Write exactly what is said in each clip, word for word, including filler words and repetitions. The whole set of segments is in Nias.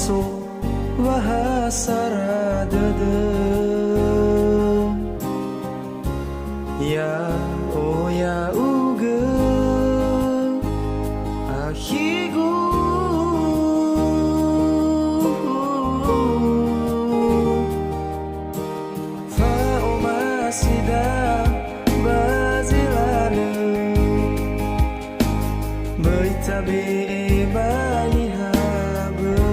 Wa ha sara dödö, ya'oya'ugö akhigu. Fa'omasi da ba zi lalö, böi tabe'e ba niha bö'ö.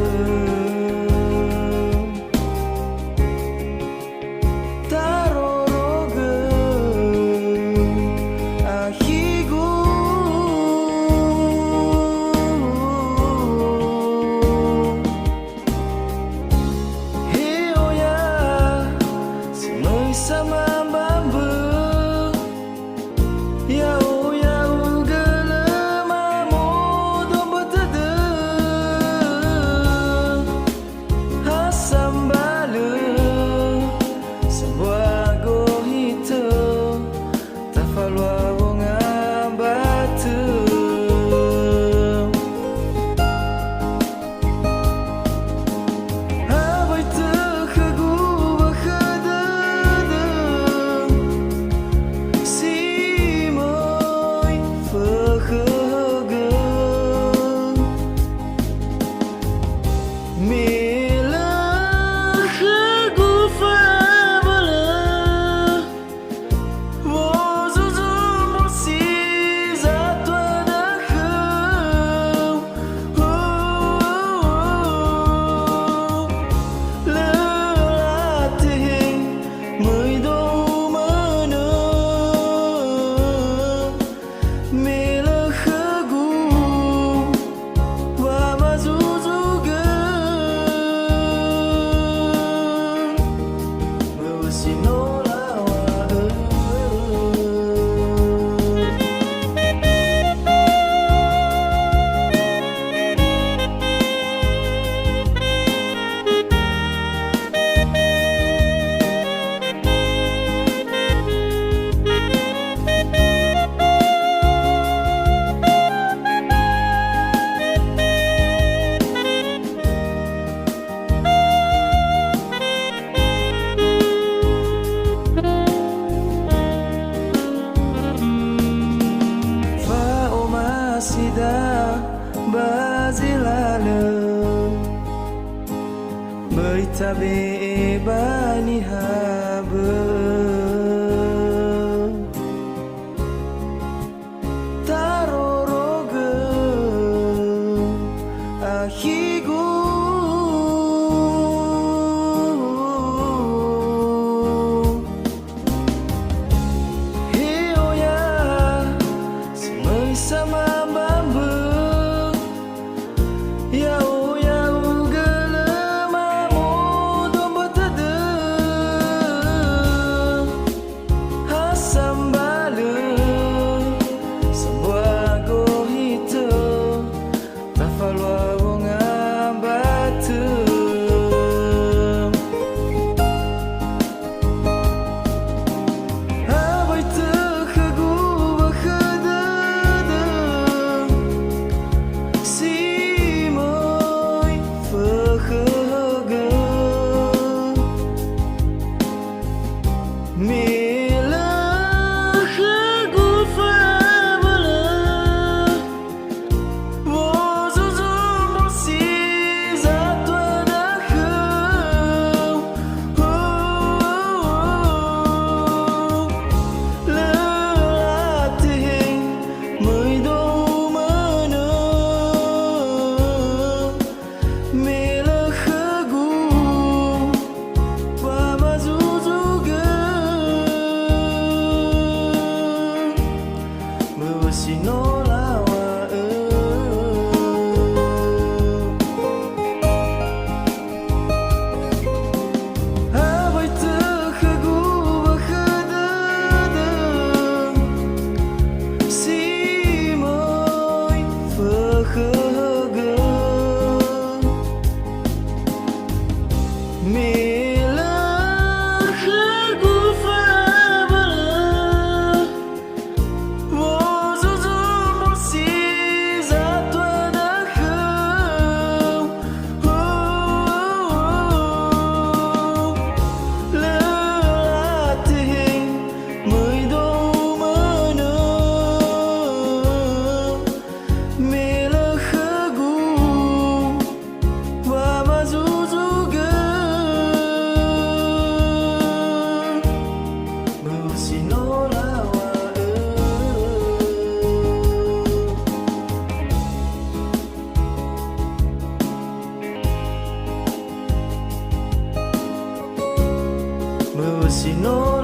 Tarorogö akhigu. He oya, si möi samambambö. Ya'oya'ugö lö mamodo mbötödö. Ha sambalö sambua gohitö, tafalua wonga mbatö. Awai tö khögu ba khö dödö, si möi fökhögö. Me lö khögu fa'abölö, wozuzu mbusi zatua da'ö khöu. Lö latehegö möi dou mönö. Me lö khögu wamazuzugö, böi si no lawa'ö. Fa'omasi da ba zi lalö, böi tabe'e ba niha bö'ö. Tarorogö akhigu. He oya, si möi samambambö. Ya'oya'ugö lö mamodo mbötödö. Si no